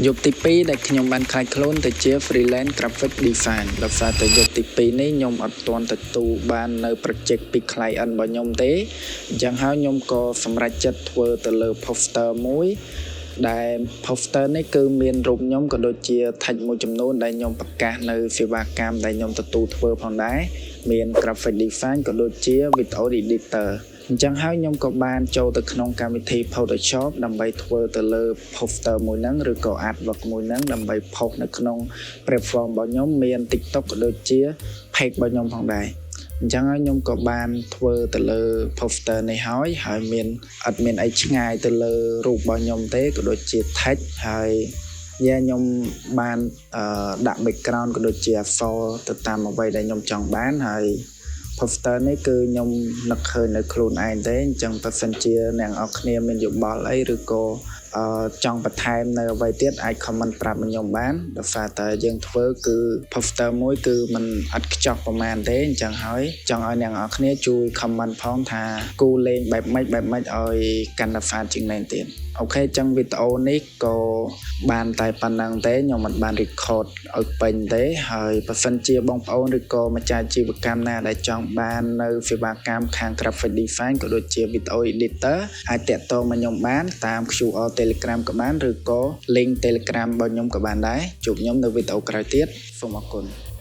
យប់ទី2ដែលខ្ញុំបានក្លាយខ្លួនទៅជា freelance graphic design ដោយសារតែយប់ទី2នេះខ្ញុំអត់ទាន់ទទួលបាននៅ project ពី client របស់ខ្ញុំទេអញ្ចឹងហើយខ្ញុំក៏សម្រេចចិត្តធ្វើទៅលើ poster មួយដែល poster នេះគឺមានរូបខ្ញុំក៏ដូចជា text មួយចំនួនដែលខ្ញុំប្រកាសនៅសេវាកម្មដែលខ្ញុំទទួលធ្វើផងដែរមាន graphic design ក៏ដូចជា video editor អញ្ចឹងហើយខ្ញុំក៏បានចូលទៅក្នុងកម្មវិធី Photoshop ដើម្បីធ្វើទៅលើ poster មួយហ្នឹងឬក៏ artwork មួយហ្នឹងដើម្បី post នៅក្នុង platform របស់ខ្ញុំមាន TikTok ក៏ដូចជា page របស់ខ្ញុំផងដែរអញ្ចឹងហើយខ្ញុំក៏បានធ្វើទៅលើ poster នេះហើយហើយមានអត់មានអីឆ្ងាយទៅលើរូបរបស់ខ្ញុំទេក៏ដូចជា text ហើយយ៉ាខ្ញុំបានដាក់ background ក៏ដូចជាអក្សរទៅតាមអ្វីដែលខ្ញុំចង់បានហើយ poster នេះគឺខ្ញុំនឹកឃើញនៅខ្លួនឯងទេអញ្ចឹងបើសិនជាអ្នកនរគ្នាមានយោបល់អីឬក៏អឺចង់បន្ថែមនៅអ្វីទៀតអាច comment ប្រាប់ខ្ញុំបានដោយសារតែយើងធ្វើគឺ poster មួយគឺมันអត់ខ្ចោះប្រហែលទេអញ្ចឹងហើយចង់ឲ្យអ្នកនរគ្នាជួយ comment ផងថាគូលេងបែបម៉េចបែបម៉េចឲ្យកាន់តែហ្វាតជាងនេះទៀត OK អញ្ចឹងវីដេអូនេះក៏បានតែប៉ុណ្ណឹងទេខ្ញុំមិនបាន record ឲ្យពេញទេហើយបើសិនជាបងប្អូនឬក៏ម្ចាស់អាជីវកម្មណាដែលចង់បាននៅសេវាកម្មខាង graphic design ក៏ដូចជា video editor អាចទាក់ទងមកខ្ញុំបានតាម QR Telegram ក៏បានឬក៏ link Telegram របស់ខ្ញុំក៏បានដែរជួបខ្ញុំនៅវីដេអូក្រោយទៀតសូមអរគុណ។